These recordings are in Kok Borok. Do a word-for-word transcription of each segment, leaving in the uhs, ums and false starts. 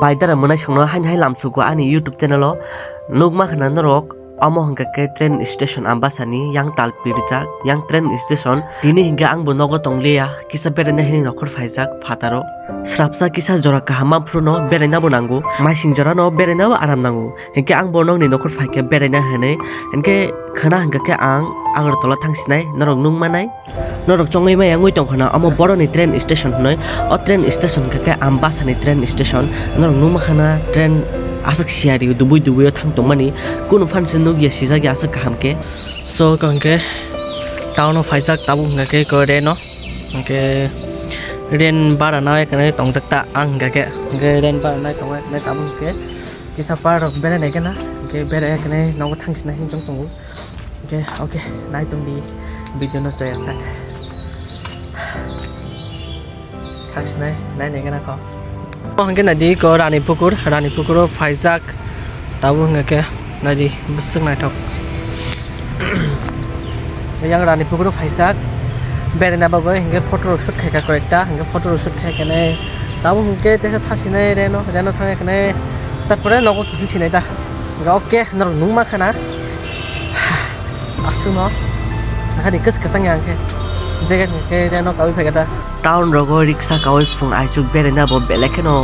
Baidara mwnaisongno haini hai lamsugo ani YouTube channel o. Nukma khna norok, omo hwnkha khe train station Ambasani yang talpi rijak, yang train station. Tini hinkhe ang bo nogo tongliya, kisa beraina hwnwi nokhor phaijak phataro. Srapsa kisa jora kaham manphruno beraina bo nango, maising jorano beraina bo aram nango. Hinkhe ang bo nokni nokhor phaikhe beraina hwnwi, hinkhe khna hwnkha khe ang Agartala thangsinai, norok nukmanai. Norok chongwi maya wngwi tongkha na, omo boroni train station hwnwi. O train station hwnkha khe Ambasani train station. Norok nukma khana train aswk siyari dubui dubui o thang tongmani. Kunu phan se nukya sijak ya aswk kaham khe. So, hwnkhe town o phaijak tabuk hwnkha khe ko reno. Hwnkhe rent bara nai kwnwi tongjak ta ang hwnkha khe. Hwnkhe rent bara nai tongnai tabuk hwnkhe kisa park rok berai nai khe na. Hwnkhe berai khe nogo thangsinai hinwi chong tongo. Hwnkhe, okay, nai tongdi video no chaya sak. Thangsinai, nai nai gana kho. O hwnkhe naidi ko Rani Pukur, Rani Pukuro phaijak. Tabuk hwnkhe naidi bwswk naithok. Yang Rani Pukuro phaijak. Beraina bagwi hwnkhe photo rok shoot khaika koyekta, hwnkhe photo rok shoot khaikhe nai. Tabuk hwnkhe teisa thasinai reno, reno thangkhe nai. Tarpore nogo kiphil sinai ta. Hwnkhe okay, norok nukma khana. Aswkno. Akhani kwch kwchang ya hwnkhe. Jacket hwnkhe reno kawi phaikha ta. Town rogo riksa kawi phung aichuk beraina bo belai kheno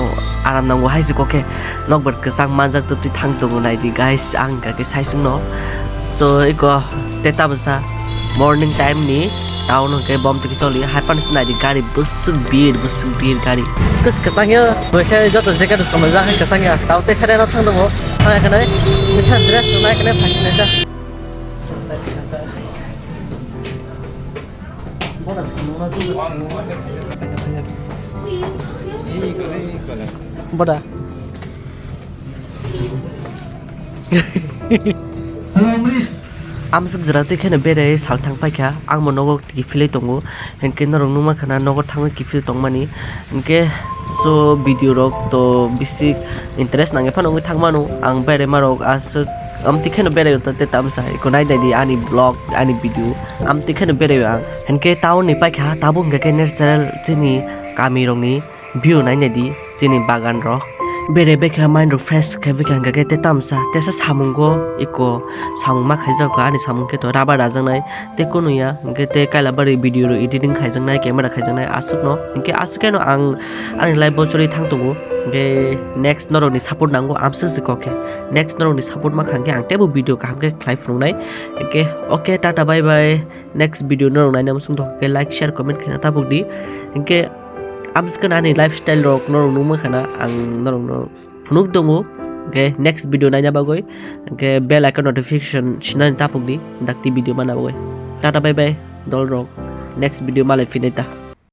aram nango hai se kokhe. Nokbar kwchang manjak twi thang tongo naidi guys, ang hwnkha khe saisungno. So iko teta bwsa morning time ni town hwnkhe bom twi choli hai phano se naidi gari bwswk bir bwswk bir gari. Kwch kwchang ya, hwnkhe joto jacket rok chumajak hai kwchang ya. Tao tei side o thang tongo. Hai khwnai, nisa dress rok nai khwnai phasinai ta. Boda. Amswk jora twi kheno bere salthang paikha, ang bo nogo kiphilwi tongo, hinkhe norok nukma khana nogo thangwi kiphil tongmani, hinkhe so video rok to bisi interest nangwi phano wngwi thangmano, ang bere marok aswk amtwi kheno bere tei tamsa iko nai naidi ani vlog, ani video, amtwi kheno bere ang, hinkhe town ni paikha tabuk hinkhe natural chini kami rokni. View nainai di chini bagan rok. Bere bekha mind rok fresh khe bekha hwnkha khe tei tamsa tesa samungo iko samung ma khaijak kha ani samung khe to rubber rajaknai tei kunu ya hwnkhe tei kailabari video rok editing khaijaknai camera khaijaknai aswkno hwnkhe aswk khe no ang ani life bo choli thang tongo hwnkhe next norok ni support nango amswk se kok khe next norok ni support ma kha hwnkhe ang teibo video kaham khe khlai phunuknai hwnkhe okay tata bye bye. Next video norok naina muchung tongkha khe like, share, comment khaina tabuk di. Hinkhe amswk ani lifestyle rok norok nukma khana ang norokno phunuk tongo. Hinkhe next video naina bagwi hinkhe bell icon notification sinani tabuk di dakti video mana bagwi. Tata bye bye dol rok, next video malai phinai ta.